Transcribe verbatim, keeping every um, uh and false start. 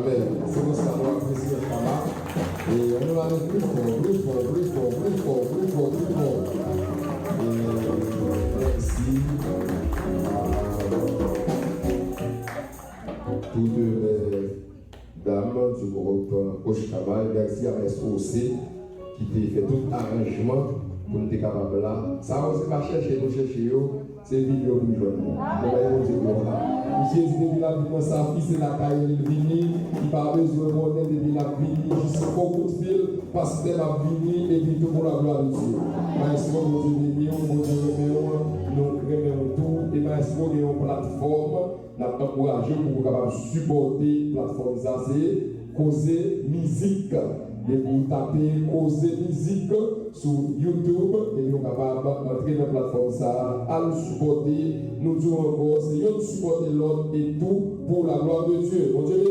Amèn. Se konsa nou apresye Kama. E ann nou ale pli fò, pli fò, pli fò, pli fò, pli fò, pli fò. E mèsi. Toutes les dames du groupe Oshkama, e mèsi a Maestro Ose ki te fè tout aranjman pou n te kapab la. Sa yo se pa chèche nou chèche yo, se vin yo pou jwenn nou. Nou bay Bondye glwa. Jezi depi l ap vin nan sa fi se lakay li l vini, li pa bezwen konnen depi l ap vini, jis fè yon kout fil, pastè m ap vini, epi tout pou la glwa de Dye. Maestro, Bondye beni w, Bondye renmen w, nou renmen w tou, e Maestro gen yon platfòm, n ap ankouraje w pou w kapab sipòte platfòm sa, se Koze Mizik. Depi w tape Koze Mizik sou YouTube, epi w kapab antre nan platfòm sa, al sipòte. Nou di w ankò, se youn sipòte lòt e tou pou la glwa de Dye. Bondye